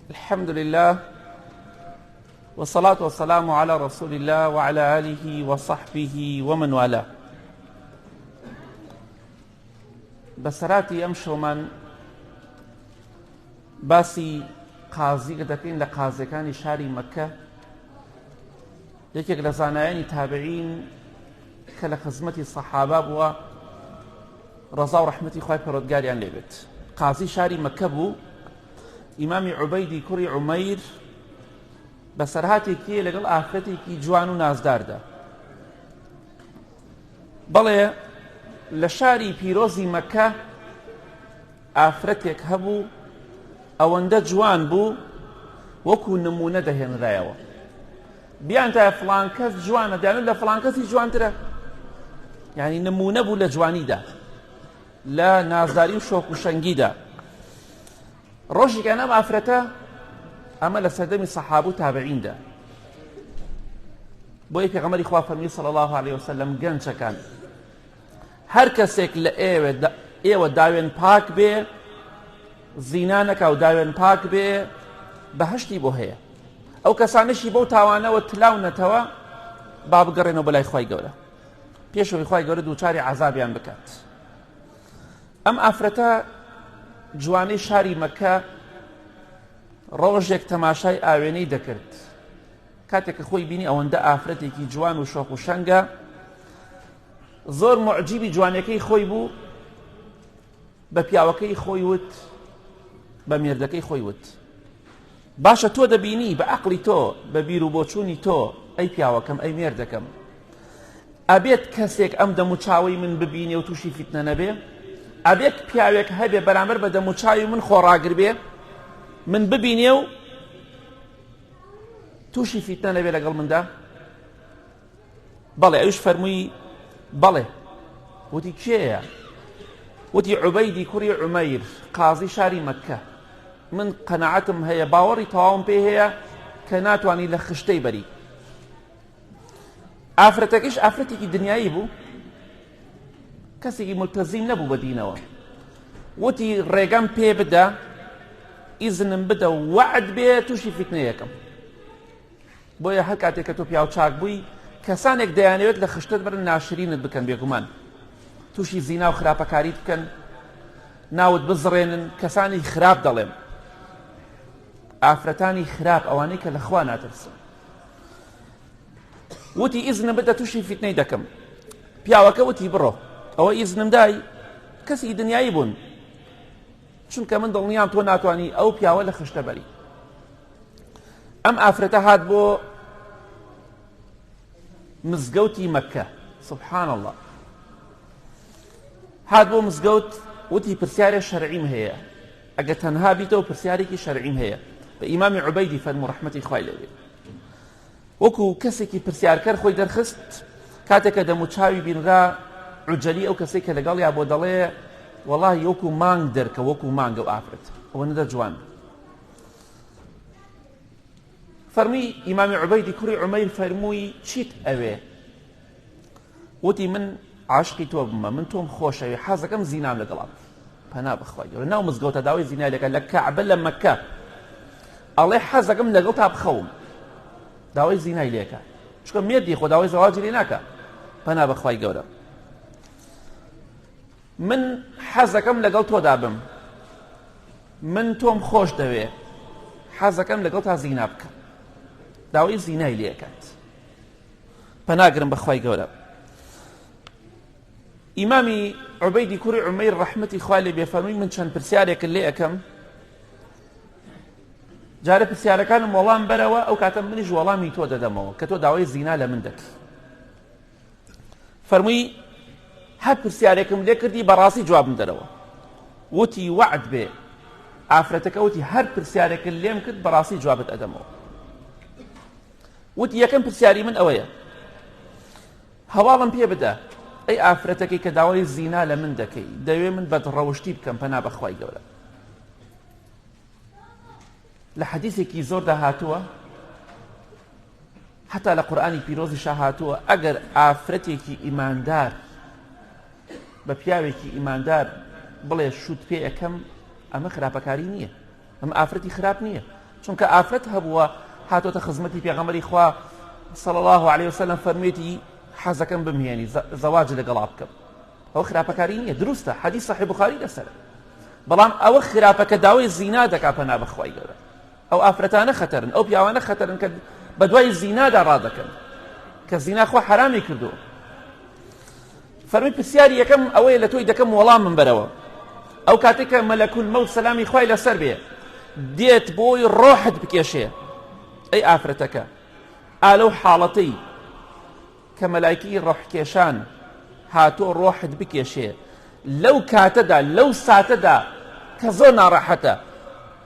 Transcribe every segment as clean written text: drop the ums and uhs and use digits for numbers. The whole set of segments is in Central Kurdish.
الحمد لله والصلاة والسلام على رسول الله وعلى آله وصحبه ومن والاه. بەسەراتی ئەم شەومان باسی قازیک دەکەین لە قازیەکانی شاری مەکە، یەکێک لە زانایانی تابعین کە لە خزمەتی سەحابە بووە، ڕەزا و ڕەحمەتی خوای پەروەردگاریان لێبێت. قازی شاری مەکە بوو. ئیمامی عوبەیدی کوڕی عومەیر بەسەرهاتێکی لەگەڵ ئافرەتێکی جوان و نازداردا. بەڵێ لە شاری پیرۆزی مەکە ئافرەتێک هەبوو ئەوەندە جوان بوو وەکو نمونە دەهێنرایەوە. بیانتایە فڵان کەس جوانە، دەیانوت لە فڵان کەسی جوانترە. یعنی نمونە بوو لە جوانیدا، لە نازداری و شۆک و شەنگیدا. ڕۆژێکیان ئەم ئافرەتە، ئەمە لە سەردەمی سەحابە و تابعیندا، بۆیە پێغەمبەری خوا فەرمی صلی الله علیه وسلم گەنجەکان هەر کەسێک لە ئێوە داوێن پاک بێ، زینا نەکا و داوێن پاک بێ، بەهەشتی بۆ هەیە. ئەو کەسانەشی بەو تاوانەوە تلاونەتەوە با بگەڕێنەوە بەلای خوای گەورە، پێشەوەی خوای گەورە دووچاری عەزابیان بکات. ئەم ئافرەتە جوانەی شاری مەکە ڕۆژێک تەماشای ئاوێنەی دەکرد، کاتێک کە خۆی بینی ئەوەندە ئافرەتێکی جوان و شۆخ و شەنگە، زۆر معجیبی جوانەکەی خۆی بوو. بە پیاوەکەی خۆی وت، بە مێردەکەی خۆی وت، باشە تۆ دەبینی بە عەقڵی تۆ، بە بیر و بۆچوونی تۆ، ئەی پیاوەکەم، ئەی مێردەکەم، ئەبێت کەسێک ئەم دەموچاوەی من ببینێ و تووشی فیتنە نەبێ؟ ئەبێت پیاوێک هەبێ بەرامبەر بە دەموچاوی من خۆڕاگر بێ، من ببینێ و تووشی فیتنە نەبێ لەگەڵ مندا؟ بەڵێ. ئەویش فەرمووی بەڵێ. وتی کێیە؟ وتی عوبەیدی کوڕی عومەیر، قازی شاری مەککە. من قەناعەتم هەیە، باوەڕی تەواوم پێ هەیە کە ناتوانی لە خشتەی بەری. ئافرەتەکەیش ئافرەتێکی دنیایی بوو، کەسێکی ملتەزیم نەبوو بە دینەوە. وتی ڕێگەم پێ بدە، ئیزنم بدە و وەعد بێ تووشی فیتنەیەکەم. بۆیە هەر کاتێک کە تۆ پیاو چاک بووی، کەسانێک دەیانەوێت لە خشتەت بەرن، ناشرینت بکەن، بێگومان تووشی زینا و خراپەکاریت بکەن، ناوت بزڕێنن. کەسانی خراپ دەڵێم، ئافرەتانی خراپ، ئەوانەی کە لە خوا ناترسن. وتی ئیزنم بدە تووشی فیتنەی دەکەم. پیاوەکە وتی بڕۆ، ئەوە ئیزنم دای. کەسی دنیایی بوون، چونکە من دڵنیام تۆ ناتوانی ئەو پیاوە لە خشتە بەری. ئەم ئافرەتە هات بۆ مزگەوتی مەکە، سبحان الله، هات بۆ مزگەوت، وتی پرسیارێ شەرعیم هەیە، ئەگە تەنها بیتەوە پرسیارێکی شەرعیم هەیە. بە ئیمامی عوبەیدی فەرموو ڕەحمەتی خوای لێ بێ، وەکو کەسێکی پرسیارکەر خۆی دەرخست. کاتێک کە دەموچاوی بینرا عجەلی ئەو کەسێک کە لەگەڵیا بۆ دەڵێ وەڵاهی وەکو مانگ دەرکە، وەکو مانگە و ئافرەت ئەوەندە جوان. فەرمووی ئیمامی عوبەیدی کوڕی عومەیر فەرمووی چیت ئەوێ؟ وتی من عاشقی تۆ بمە، من تۆم خۆشەوێ، حەزەکەم زینام لەگەڵا بکەی. پەنا بەخوای گەورە، ناو مزگەوتە داوای زینای لەکە لە کەعبە لە مەکە، ئەڵێ حەزەکەم لەگەڵ تا بخەوم، داوای زینای لێکە، چونکە مێردی خۆ داوای زەواجی لێ ناکە. پەنا بەخوای گەورە، من حەزەکەم لەگەڵ تۆدا بم، من تۆم خۆش دەوێ، حەزەکەم لەگەڵ تا زینا بکەم. داوای زینای لێکات. پەناگرم بەخوای گەورە. ئیمامی عوبەیدی کوڕی عومەیر ڕەحمەتی خوا لێ بێ فەرمووی من چەند پرسیارێکت لێ ئەکەم، جارە پرسیارەکانم وەڵام بەرەوە، ئەو کاتە منیش وەڵامی تۆ دەدەمەوە کە تۆ داوای زینا لە من دەکەی. فەرمووی هەر پرسیارێکم لێ کردی بەڕاستی جوابم دەرەوە. وتی وەعد بێ. ئافرەتەکە وتی هەر پرسیارێکت لێم کرد بەڕاستی جوابت ئەدەمەوە. وتی یەکەم پرسیاری من ئەوەیە هەواڵم پێ بدە ئەی ئافرەتەکەی کە داوای زینا لە من دەکەی، دەوێ من بەدڕەوشتی بکەم، پەنا بەخوای گەورە. لە حەدیثێکی زۆردا هاتووە، حتا لە قورئانی پیرۆزیشا هاتووە، ئەگەر ئافرەتێکی ئیماندار بە پیاوێکی ئیماندار بڵێ شوت پێ ئەەکەم، ئەمە خراپەکاری نییە، ئەمە ئافرەتی خراپ نییە. چونکە ئافرەت هەبووە هاتۆتە خزمەتی پێغەمبەری خوا صلی الله علیه وسلم فەرموویەتی حەزەکەم بمهێنی زەواج لەگەڵا بکەم. ئەوە خراپەکاری نییە، دروستە، حەدیث صحیح بخاری لەسەرە. بەڵام ئەوە خراپە کە داوای زینا دەکا پەنا بەخوای گەورە. ئەو ئافرەتانە خەتەرن، ئەو پیاوانە خەتەرن کە بەدوای زینادا ڕادەکەن، کە زینا خوا حەرامی کردووە. فەرمی پرسیاری یەکەم ئەوەیە لە تۆی دەکەم وەڵامم بەرەوە. ئەو کاتێک کە مەلەکول مەوت سەلامی خوای لەسەر بێ دێت بۆی ڕۆحت بکێشێ، ئەی ئافرەتەکە ئا لەو حاڵەتەی کە مەلایکی ڕۆحکێشان هاتۆ ڕۆحت بکێشێ لەو کاتەدا لەو ساتەدا کە زۆر ناڕەحەتە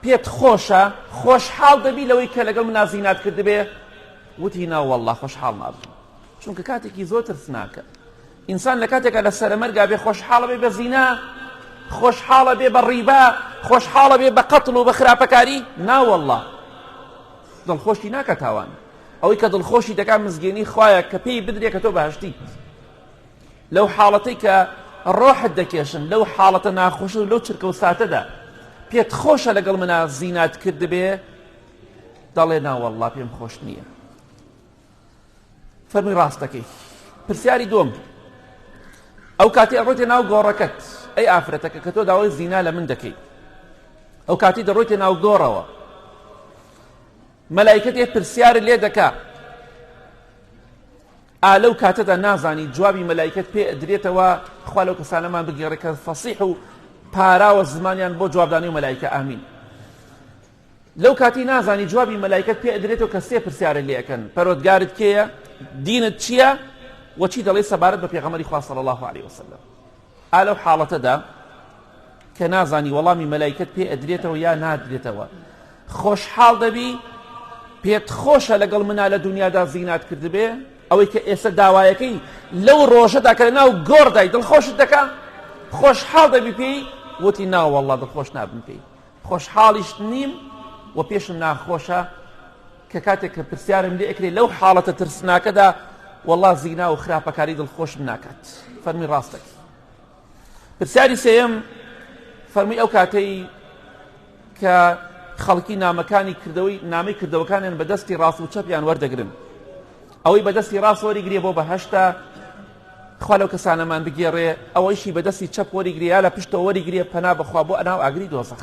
پێت خۆشە خۆشحاڵ دەبی لەوەی کە لەگەڵ منا زینات کردبێ؟ وتی نا واللە خۆشحاڵ نابم چونکە کاتێکی زۆر ترسناکە ئینسان لە کاتێکا لە سەرەمەرگا بێ خۆشحاڵە بێ بە زینا خۆشحاڵە بێ بە ڕیبا خۆشحاڵە بێ بە قەتڵ و بە خراپەکاری نا واللە دڵخۆشی ناکە تاوان ئەوەی کە دڵخۆشی دەکات مزگێنی خوایە کە پێی بدرێ کە تۆ بەهەشتیت. لەو حاڵەتەی کە ڕۆحت دەکێشن، لەو حاڵەتە ناخۆشە و لەو چرکە و ساتەدا پێت خۆشە لەگەڵ منا زینات کردبێ؟ دەڵێ نا وەڵڵا پێم خۆش نییە. فەرمی ڕاستەکەی. پرسیاری دووەم ئەو کاتی ئەڕۆیتە ناو گۆڕەکەت ئەی ئافرەتەکە کە تۆ داوای زینا لە من دەکەی ئەو کاتی دەڕۆیتە ناو گۆڕەوە مەلایکەتێ پرسیارت لێ دەکا ئا لەو کاتەدا نازانی جوابی مەلایکەت پێ ئەدرێتەوە خوا لەو کەسانەمان بگێڕێ کە فەسیح و پاراوە زمانیان بۆ جوابدانی و مەلایکە ئامین لەو کاتی نازانی جوابی مەلایکەت پێ ئەدرێتەوە کە سێ پرسیارت لێ ئەکەن پەروەردگارت کێیە دینت چییە وە چی دەڵێی سەبارەت بە پێغەمبەری خوا صلی الله علیه وسلم ئا لەو حاڵەتەدا کە نازانی وەڵامی مەلایکەت پێ ئەدرێتەوە یا نادرێتەوە خۆشحاڵ دەبی پێت خۆشە لەگەڵ منا لە دنیادا زینات کردبێ ئەوەی کە ئێستا داوایەکەی لەو ڕۆژەدا کە لەناو گۆڕدای دڵخۆشت دەکا خۆشحاڵ دەبی پێی وتی نا والله دڵخۆش نابم پێی خۆشحاڵیش نیم و پێشم ناخۆشە کە کاتێک کە پرسیارم لێ ئەکرێ لەو حاڵەتە ترسناکەدا وەڵا زینا و خراپەکاری دڵخۆشم ناکات فەرمی ڕاستەکەی پرسیاری سێیەم فەرمی ئەو کاتەی کە خەڵکی نامەکانی کردەوەی نامی کردەوەکانیان بە دەستی ڕاست و چەپیان وەردەگرن ئەوەی بە دەستی ڕاست وەریگرێ بۆ بەهەشتە خوا لەو کەسانەمان بگێڕێ ئەوەیشی بە دەستی چەپ وەریگرێ یا لە پشتەوە وەریگرێ پەنا بەخوا بۆ ئەناو ئاگری دۆزەخ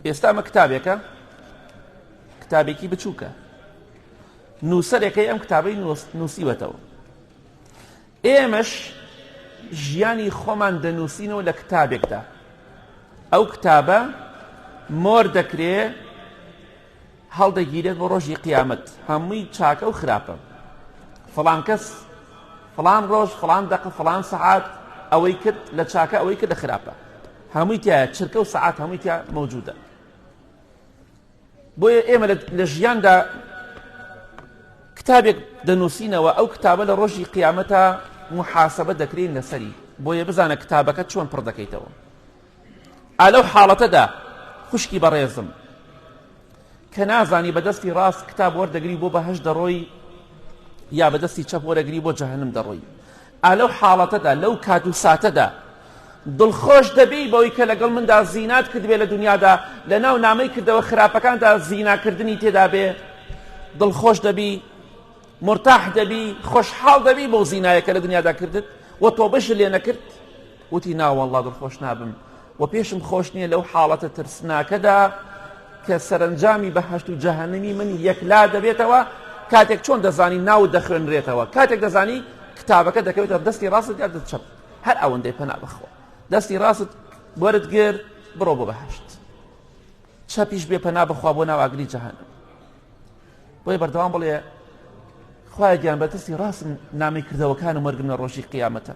ئێستا ئەمە کتابێکە کتابێکی بچووکە نووسەرێکەی ئەم کتابەی نووسیوەتەوە ئێمەش ژیانی خۆمان دەنووسینەوە لە کتابێکدا ئەو کتابە مۆر دەکرێ هەڵدەگیرێت بۆ ڕۆژی قیامەت هەمووی چاکە و خراپە فڵان کەس فڵان ڕۆژ فڵان دەقە فڵان سەعات ئەوەی کرد لە چاکە ئەوەی کرد لە خراپە هەمووی تایە چرکە و سەعات هەمووی تیا مەوجودە بۆیە ئێمە لە ژیاندا کتابێک دەنووسینەوە ئەو کتابە لە ڕۆژی قیامەتە محاسبە دەکرین لەسەری بۆیە بزانە کتابەکە چۆن پڕ دەکەیتەوە ئا لەو حاڵەتەدا خوشکی بەڕێزم کە نازانی بە دەستی ڕاست کتاب وەردەگری بۆ بەهەشت دەڕۆی یا بە دەستی چەپ وەرەگری بۆ جەهەنم دەڕۆی ئا لەو حاڵەتەدا لەو کات و ساتەدا دڵخۆش دەبی بەوەی کە لەگەڵ مندا زینات کردبێ لە دنیادا لە ناو نامەی کردەوە خراپەکاندا زیناکردنی تێدا بێ دڵخۆش دەبی مرتاح دەبی خۆشحاڵ دەبی بەو زینایە کە لە دنیادا کردت و تۆبەش لێ نەکرد وتی نا واللە دڵخۆش نابم و پێشم خۆش نییە لەو حاڵەتە ترسناکەدا کە سەرنجامی بەهەشت و جەهەنمی من یەکلا دەبێتەوە کاتێک چۆن دەزانی ناوت دەخوێنرێتەوە کاتێک دەزانی کتابەکە دەکەوێتە دەستی ڕاستت یا دەست چەپ هەر ئەوەندەی پەنا بەخوا دەستی ڕاستت وەرت گرت بڕۆ بۆ بەهەشت چەپیش بێ پەنا بەخوا بۆ ناو ئاگری جەهەنم بۆیە بەردەوام بڵێ خوایە گیان بە دەستی ڕاستم نامی کردەوەکانم وەرگرم لە ڕۆژی قیامەتە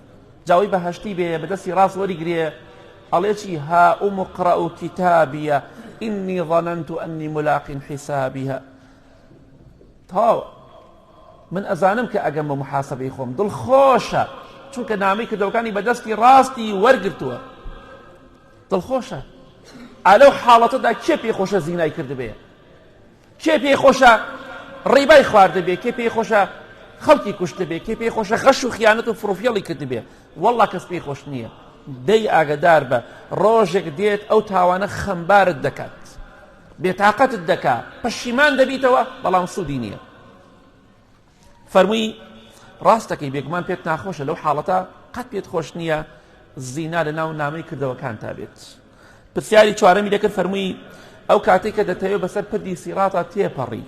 جاوەی بەهەشتی بێ بە دەستی ڕاست وەریگرێ ئەڵێ چی ها ئومقرأ کتابیە ئینی ظننت ئەنی ملاق حسابیە تەواو من ئەزانم کە ئەگەم بە محاسبەی خۆم دڵخۆشە چونکە نامی کردەوەکانی بە دەستی ڕاستی وەرگرتووە دڵخۆشە ئالەو حاڵەتەدا کێ پێی خۆشە زینای کردبێ کێ پێی خۆشە ڕیبای خواردبێ کێ پێی خۆشە خەڵکی کوشتبێ کێ پێی خۆشە غەش و خیانەت و فڕوفێڵی کردبێ والله کەس پێی خۆش نییە دەی ئاگدار بە ڕۆژێک دێت ئەو تاوانە خەمبارت دەکات. بێتاقەتت دەکا، پەشیمان دەبیتەوە، بەڵام سوودی نییە. فەرمووی ڕاست دەکەی بێگومان پێت ناخۆشە لەو حاڵەتە قەت پێت خۆش نییە زینا لە ناو نامەی کردەوەکانتا بێت. پرسیاری چوارەمی دەکرد فەرمووی ئەو کاتێک کە دەتەوێت بەسەر پردی سیڕاتا تێپەڕی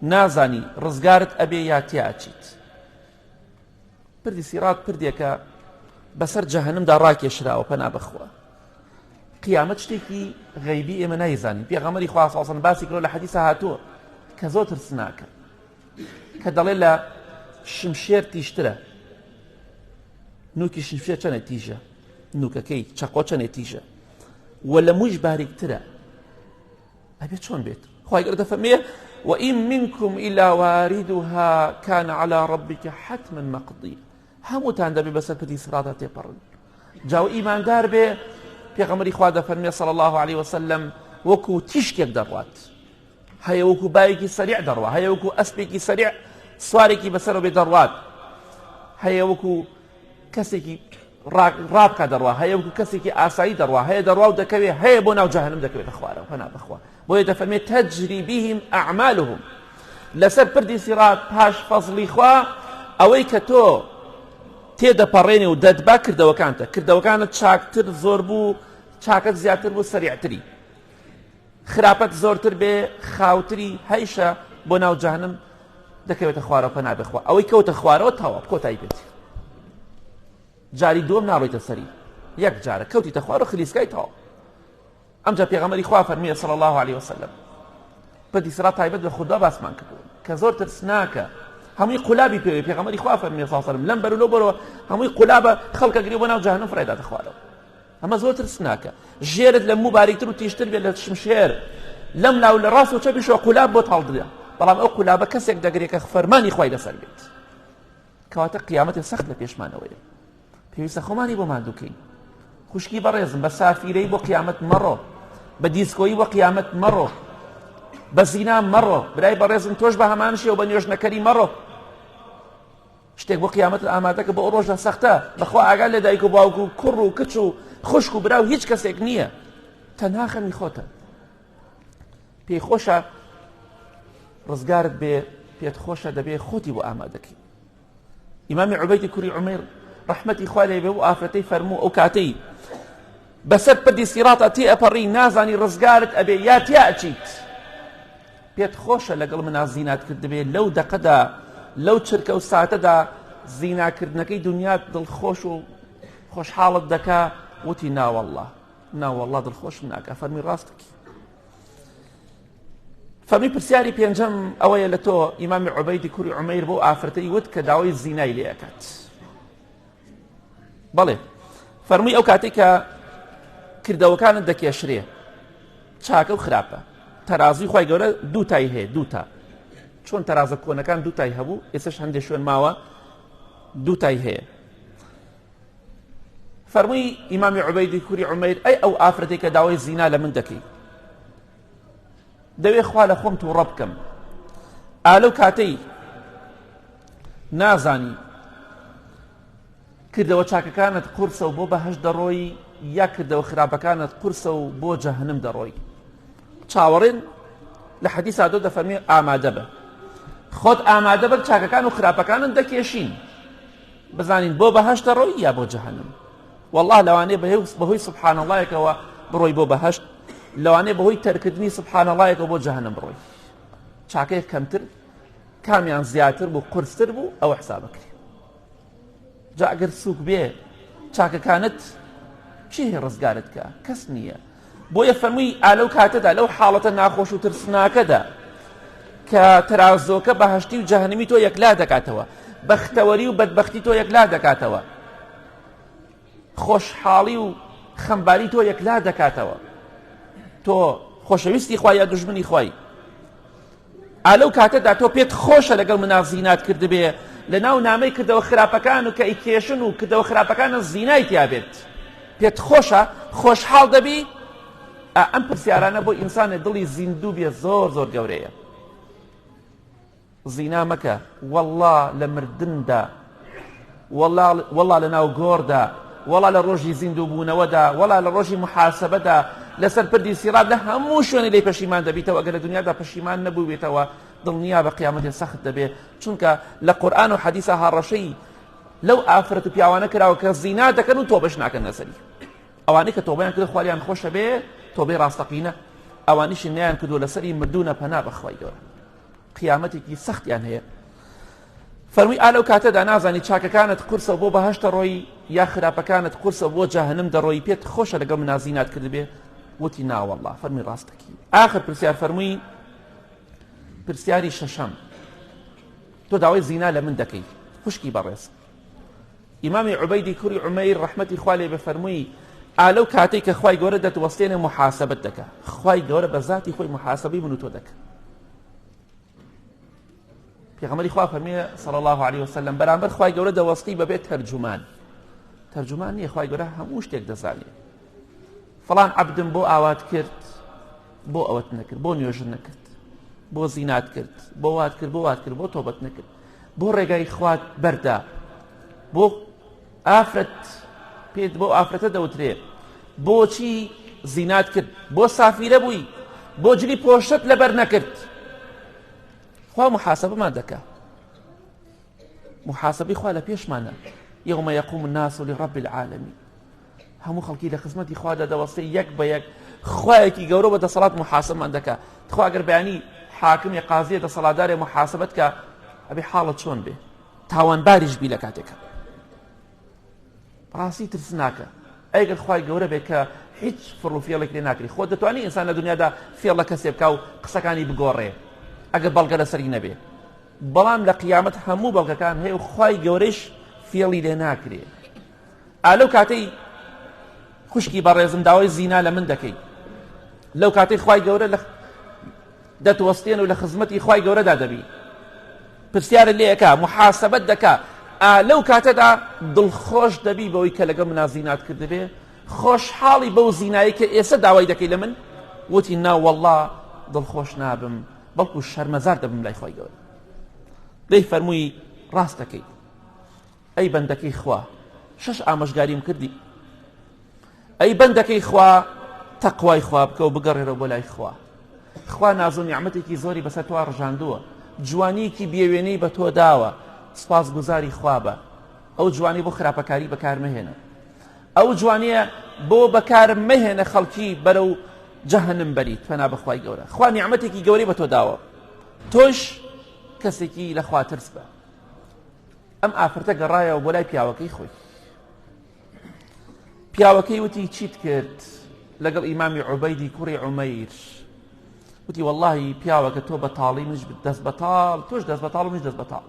نازانی ڕزگارت ئەبێ یا تیا ئەچیت. پردی سیڕات پردێکە بەسەر جەهەنمدا ڕاکێشراوە پەنا بەخوا. قیامەت شتێکی غەیبی ئێمە نایزانین پێغەمبەری خوا صلی الله باسی کردووە لە حەدیسا هاتووە کە زۆر ترسناکە کە دەڵێ لە شمشێر تیژترە نوکی شمشێر چەنێ تیژە نوکەکەی چەقۆ چەنێ تیژە و لە موش باریکترە ئەبێ چۆن بێت خی گەورە دەفەرمێ وإن منكم إلا واردها كان على ربك حتما مقضيا هەمووتان دەبێ بەسەر پردی سڕادا تێپەڕن جا و ئیماندار بێ پێغەمبەری خوا دەفەرمێ صلی الله علیه وسلم وەکو تیشکێک دەڕوات هەیە وەکو بایەکی سەریع دەڕوا هەیە وەکو ئەسپێکی سەریع سوارێکی بەسەرەوە بێ دەڕوات هەیە وەکو کەسێکی ڕابکە دەڕوا هەیە وەکو کەسێکی ئاسایی دەڕوا هەیە دەڕوا و دەکەوێ هەیە بۆ ناو جەهەنم دەکەوێتە خوارەوە پەنا بەخوا بۆیە دەفەرمێ تەجری بهم ئەعمالهم لەسەر پردی سیڕات پاش فەزڵی خوا ئەوەی کە تۆ تێدەپەڕێنێ و دەتبا کردەوەکانتە کردەوەکانت چاکتر زۆر بوو چاکەت زیاتر بوو سەریعتری خراپەت زۆرتر بێ خاوتری هەیشە بۆ ناو جەهەنم دەکەوێتە خوارەوە پەنا بخوا ئەوەی کەوتە خوارەوە تەواو کۆتایی پێت جاری دووەم ناڕۆیتە سەری یەک جارە کەوتیتە خوارەوە خلیسکای تەواو ئەمجا پێغەمبەری خوا فەرمووی صلی الله علیه وسلم پردی سرا تایبەت بە خودا باسمان کردووە کە زۆر ترسناکە هەمووی قولابی پێوێ پێغەمبەری خوا فەرمووی صلی الله علیه وسلم لەم بەر و لەو بەرەوە هەمووی قولابە خەڵکە گری بۆ ناو جەهەنم فڕێداتە خوارەوە ئەمە زۆر ترسناکە ژێرت لە موو باریکتر و تیژتر بێت لە شمشێر لەم لاو لە ڕاست و چەپیشەوە قولاب بۆت هەڵدرا بەڵام ئەو قولابە کەسێک دەگرێت کە فەرمانی خوای لەسەر بێت کەواتە قیامەتی سەخت لە پێشمانەوەیە پێویستە خۆمانی بۆ ماندووکەین خوشکی بەڕێزم بە سافیرەی بۆ قیامەت مەڕۆ بە دیسکۆیی بۆ قیامەت مەڕۆ بە زینا مەڕۆ برای بەڕێزم تۆش بە هەمان شێوە بە نوێژنەکەری مەڕۆ شتێک بۆ قیامەت ئامادەکە بۆ ئەو ڕۆژە سەختە بەخوا ئاگا لە دایک و باوک و کوڕ و کچ و خوشک و برا و هیچ کەسێک نییە تەنها خەمی خۆتە پێی خۆشە ڕزگارت بێ پێت خۆشە دەبێ خۆتی بۆ ئامادەکەی ئیمامی عوبەیدی کوری عومەیر ڕەحمەتی خوا لێ بێ و ئافرەتەی فەرموو ئەو کاتەی بەسەر پردی سیڕاتە تێ ئەپەڕی نازانی ڕزگارت ئەبێ یا تیا ئەچیت پێت خۆشە لەگەڵ منا زینات کردبێ لەو دەقەدا لەو چرکە و ساتەدا زیناکردنەکەی دنیات دڵخۆش و خۆشحاڵت دەکا وتی ناوەله ناوەله دڵخۆشم ناکە فەرمی ڕاستکی فەرمی پرسیاری پێنجەم ئەوەیە لە تۆ ئیمامی عوبەیدی کوری عومەیر بۆ ئافرەتەی وت کە داوای زینای لێ ئەکات بەڵێ فەرمووی ئەو کاتێک کە کردەوەکانت دەکێشرێ چاکە و خراپە تەرازوی خی گەورە دوو تای هەیە دوو تا چۆن تەرازە کۆنەکان دوو تای هەبوو ئێستش هەندێک شوێن ماوە دوو تای هەیە فەرمووی ئیمامی عوبەیدی کوری عومەیر ئەی ئەو ئافرەتێک کە داوای زینا لە من دەکەی دەوێ خوا لە خۆم تووڕە بکەم ئالەو کاتەی نازانی کردەوە چاکەکانت قورسە و بۆ بەهەشت دەڕۆی یا کردەوە خراپەکانت قورسە و بۆ جەهنم دەڕۆی چاوەڕێن لە حەدیث هاتۆ دەفەرمێ ئامادە بە خۆت ئامادە بە چاکەکان و خراپەکانت دەکێشین بزانین بۆ بەهەشت دەڕۆی یا بۆ جەهەنم والله لەوانەیە بەهۆی سبحان اللهەکەوە بڕۆی بۆ بەهەشت لەوانەیە بەهۆی تەرکردنی سبحان اللهەکەوە بۆ جەهەنم بڕۆی چاکەیە کەمتر کامیان زیاتر بوو قورستر بوو ئەوە حسابەکرێ جا ئەگەر سوک بێ چاکەکانت چی هەیە ڕزگارت کە کەس نییە بۆیە فەرمووی ئالەو کاتەدا لەو حاڵەتە ناخۆش و ترسناکەدا کە تەرازۆکە بەهشتی و جەهنمی تۆ یەکلا دەکاتەوە بەختەوەری و بەدبەختی تۆ یەکلا دەکاتەوە خۆشحاڵی و خەمباری تۆ یەکلا دەکاتەوە تۆ خۆشەویستی خوای یا دوژمنی خوای ئا لەو کاتەدا تۆ پێت خۆشە لەگەڵ منا زینات کردبێ لە ناو نامەی کردەوە خراپەکان و کە ئیکێشن و کردەوە خراپەکانە زینای تیا بێت پێت خۆشە خۆشحاڵ دەبی ئەم پرسیارانە بۆ ئینسانێ دڵی زیندوو بێ زۆر زۆر گەورەیە زینا مەکە وەڵا لە مردندا وەڵا لە ناو گۆڕدا وەڵا لە ڕۆژی زیندوو بوونەوەدا وەڵا لە ڕۆژی محاسبەدا. لەسەر پردی سیڕات لە هەموو شوێنی لێی پەشیمان دەبیتەوە ئەگەر لە دنیادا پەشیمان نەبووبێتەوە دڵنیا بە قیامەتێ سەخت دەبێ چونکە لە قورئان و حەدیسا هەڕەشەی لەو ئافرەت و پیاوانە کراوە کە زینا دەکەن و تۆبەش ناکەن لەسەری ئەوانەی کە تۆبەیان کرد خوالیان خۆشە بێ تۆبەی ڕاستەقینە ئەوانیشی نیان کردو لەسەری مردوونە پەنا بەخوای گەورە قیامەتێکی سەختیان هەیە فەرمووی ئا لەو کاتەدا نازانی چاکەکانت قورسە بۆ بەهەشت دەڕۆی یا خراپەکانت قورسە بۆ جەهەنم دەڕۆی پێت خۆشە لەگەڵ منا زینات کردبێ وتی ناوەڵڵا فەرمی ڕاستەکی ئاخر پرسیار فەرمووی پرسیاری شەشەم تۆ داوای زینا لە من دەکەی خوشکی بەڕێز ئیمامی عوبەیدی کوڕی عومەیر ڕەحمەتی خوا لێ بێ فەرمووی ئا لەو کاتەی کە خوای گەورە دەتوەستێنێ محاسبەت دەکا خوای گەورە بە ذاتی خۆی محاسبەی من و تۆ دەکا پێغەمبەری خوا فەرمی صلی الله علیه وسلم بەرامبەر خوای گەورە دەوەستی بەبێ تەرجومان تەرجومان نییە خوای گەورە هەموو شتێک دەزانێ فڵان عەبدم بۆ ئاوات کرد بۆ ئەوەت نەکرد بۆ نوێژت نەکرد بۆ زینات کرد بۆ وات کرد بۆ وات کرد بۆ تۆبەت نەکرد بۆ ڕێگای خوات بەردا بۆ ئافرەت پێت بۆ ئافرەتە دەوترێ بۆچی زینات کرد بۆ سافیرە بووی بۆ جلی پۆشت لەبەر نەکرد خوا محاسبەمان دەکا محاسبەی خوا لە پێشمانە یوم یقوم الناس لرب العالمین هەموو خەڵکی لە خزمەتی خوادا دەوەستێ یەک بە یەک خوایەکی گەورە بە دەسەڵات محاسبمان دەکا تخوا گەر بەیانی حاکمی قازیە دەسەڵاتدارێ محاسبەت کە ئەبێ حاڵت چۆن بێ تاوانباریش بی لە کاتێکە ڕاستی ترسناکە ئەگەر خوای گەورە بێت کە هیچ فڕ و فێڵێک لێ ناکری خۆ دەتوانانی ئینسان لە دنیادا فێڵ لە کەسێ بکا و قسەکانی بگۆڕێ ئەگەر بەڵگە لەسەری نەبێ بەڵام لە قیامەت هەموو بەڵگەکان هەیە و خوای گەورەش فێڵی لێ ناکرێ ئا لەو کاتەی خوشکی بەڕێزم داوای زینا لە من دەکەی لەو کاتەی خوای گەورە لە دەتوەستێن و لە خزمەتی خوای گەورەدا دەبی پرسیارت لێ ئەکا محاسبەت دەکا ئا لەو کاتەدا دڵخۆش دەبی بەوەی کە لەگەڵ منا زینات کردبێ خۆشحاڵی بەو زینایی کە ئێستا داوای دەکەی لە من وتی نا والله دڵخۆش نابم بەڵکو شەرمەزار دەبم لای خوای گەورە دەی فەرمووی ڕاست دەکەی ئەی بەندەکەی خوا شەش ئامۆژگاریم کردی ئەی بەندەکەی خوا تەقوای خوا بکە و بگەڕێرەوە بۆ لای خوا خوا ناز و نیعمەتێکی زۆری بەسەر تۆ ڕژاندووە جوانیەکی بێوێنەی بە تۆ داوە سپاس گوزاری خوا بە ئەو جوانی بۆ خراپەکاری بەکار مەهێنە ئەو جوانیە بۆ بەکار مەهێنە خەڵکی بەرەو جەهەنم بەریت پەنا بەخوای گەورە خوا نیعمەتێکی گەورەی بە تۆ داوە تۆش کەسێکی لە خوا ترس بە ئەم ئافرەتە گەڕایەوە بۆ لای پیاوەکەی خۆی پیاوەکەی وتی چیت کرد لەگەڵ ئیمامی عوبەیدی کوڕی عومەیر وتی واللهی پیاوەکە تۆ بەتاڵی منش دەست بەتاڵ تۆش دەست بەتاڵ منش دەست بەتاڵ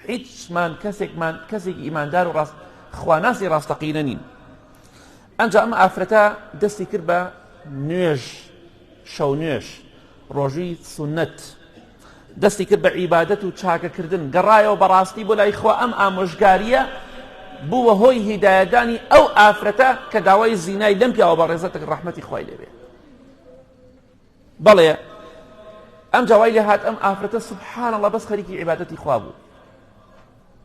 هیچمان کەسێکمان کەسێکی ئیماندار و ڕاست خواناسی ڕاستەقینە نین ئەنجا ئەم ئافرەتە دەستی کرد بە نوێژ شەو نوێژ ڕۆژووی سوننەت دەستی کرد بە عیبادەت و چاکەکردن گەڕایەوە بەڕاستی بۆ لای خوا ئەم ئامۆژگاریە بووە هۆی هیدایەدانی ئەو ئافرەتە کە داوای زینای لەم پیاوە بەڕێزە دەکرد ڕەحمەتی خوای لێبێ بەڵێ ئەم جاوای لێ هات ئەم ئافرەتە سبحان الله بەس خەریکی عیبادەتی خوا بوو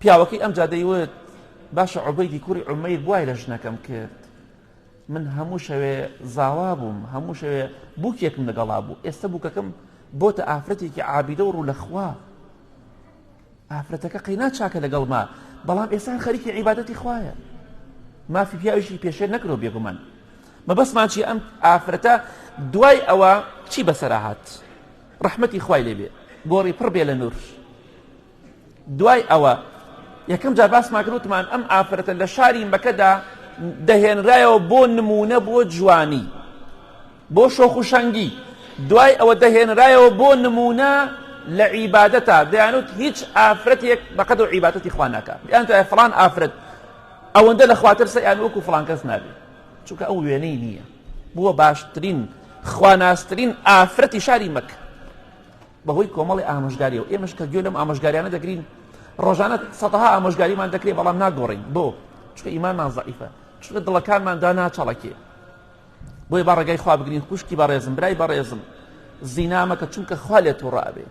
پیاوەکەی ئەم جا دەیوت باشە عوبەیدی کوڕی عومەیر بوای لە ژنەکەم کرد من هەموو شەوێ زاوا بووم هەموو شەوێ بووکێکم لەگەڵا بوو ئێستا بووکەکەم بۆتە ئافرەتێکی عابیدە و ڕوو لە خوا ئافرەتەکە قەینا چاکە لەگەڵما بەڵام ئێستا خەریکی عیبادەتی خوایە مافی پیاویشی پێشێل نەکرۆ بێگومان مەبەستمان چی ئەم ئافرەتە دوای ئەوە چی بەسەرا هات ڕەحمەتی خوای لێبێ گۆڕی پڕ بێ لە نور دوای ئەوە یەکەم جار باسمان کرد وتمان ئەم ئافرەتە لە شاری مەکەدا دەهێنرایەوە بۆ نمونە بۆ جوانی بۆ شۆخ و شەنگی دوای ئەوە دەهێنرایەوە بۆ نمونە لە عیبادەتا دەیانوت هیچ ئافرەتێک بەقەد و عیبادەتی خوا ناکا یان تو فڵان ئافرەت ئەوەندە لە خواتر سەیان وەکو فڵان کەس نابێ چونکە ئەو وێنەی نییە بووە باشترین خواناسترین ئافرەتی شاری مەکە بەهۆی کۆمەڵی ئامۆژگاریەوە ئێمەش کە گوێ لەم ئامۆژگاریانە دەگرین ڕۆژانە سەدەها ئامۆژگاریمان دەکرێت بەڵام ناگۆڕین بۆ چونکە ئیمانمان زەعیفە چونکە دڵەکانمان داناچەڵەکێ بۆیە با ڕێگای خوا بگرین خوشکی بەڕێزم برای بەڕێزم زینا مەکە چونکە خوا لێ تووڕە ئەبێ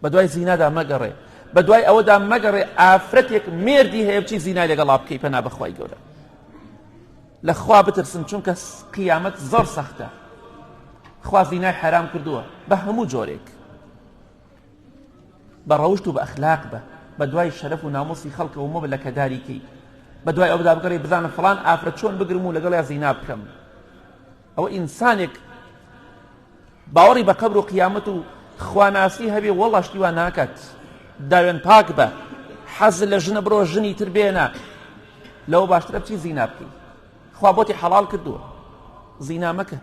بەدوای زینادا مەگەڕێ بەدوای ئەوەدا مەگەڕێ ئافرەتێک مێردی هەیە بچی زینای لەگەڵا بکەی پەنا بەخوای گەورە. لە خوا بترسن چونکە قیامەت زۆر سەختە خوا زینای حەرام کردووە بە هەموو جۆرێک بە ڕەوشت و بە ئەخلاق بە بە دوای شەرەف و ناموسی خەڵکەوە مۆ بە لەکەداری کەی بە دوای ئەودا بگەڕێ بزانە فڵان ئافرەت چۆن بگرم و لەگەڵیا زینا بکەم ئەوە ئینسانێک باوەڕی بە قەبر و قیامەت و خواناسی هەبێ وەڵا شتی وا ناکات داوێن پاک بە حەز لە ژنە بڕۆ ژنی تر بێنە لەوە باشترە بچی زینا بکەی خوا بۆتی حەڵال کردووە زینا مەکە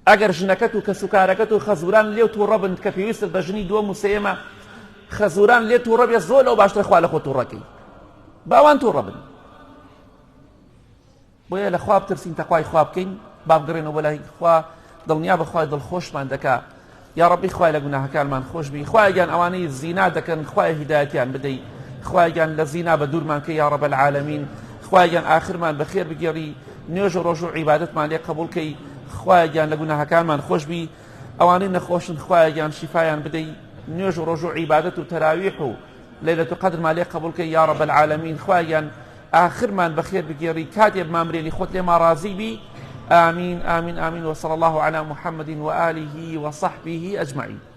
ئەگەر ژنەکەت و کەسوکارەکەت و خەزوران لێو تووڕە بن کە پێویستت بە ژنی دووەم و سێیەمە خەزوران لێ تووڕە بێ زۆر لەو باشترە خوا لە خۆ تووڕەکەی باوان تووڕە بن بۆیە لە خوا بترسین تەقوای خوا بکەین با بگەڕێنەوە بۆ لای خوا دڵنیا بە خوای دڵخۆشمان دەکا یا ڕەبی خوای لە گوناهەکانمان خۆش بی خوای گیان ئەوانەی زینا دەکەن خوای هیدایەتیان بدەی خوای گیان لە زینا بە دوورمان کە یا ڕەب العالمین خوای گیان ئاخرمان بەخێر بگێڕی نوێژ و ڕۆژ و عیبادەتمان لێ قبوڵ کەی خوای گیان لە گوناهەکانمان خۆش بی ئەوانەی نەخۆشن خوای گیان شیفایان بدەی نوێژ و ڕۆژ و عیبادەت و تەراویح و لەیلەت قەدرمان لێ قبوڵ کەی یا رب العالمین خوایە گیان ئاخرمان بەخێر بگێڕی کاتێ بمانمرێنی خۆت لێمان ڕازی بی آمین آمین آمین وصلى الله على محمد وآله وصحبه أجمعين.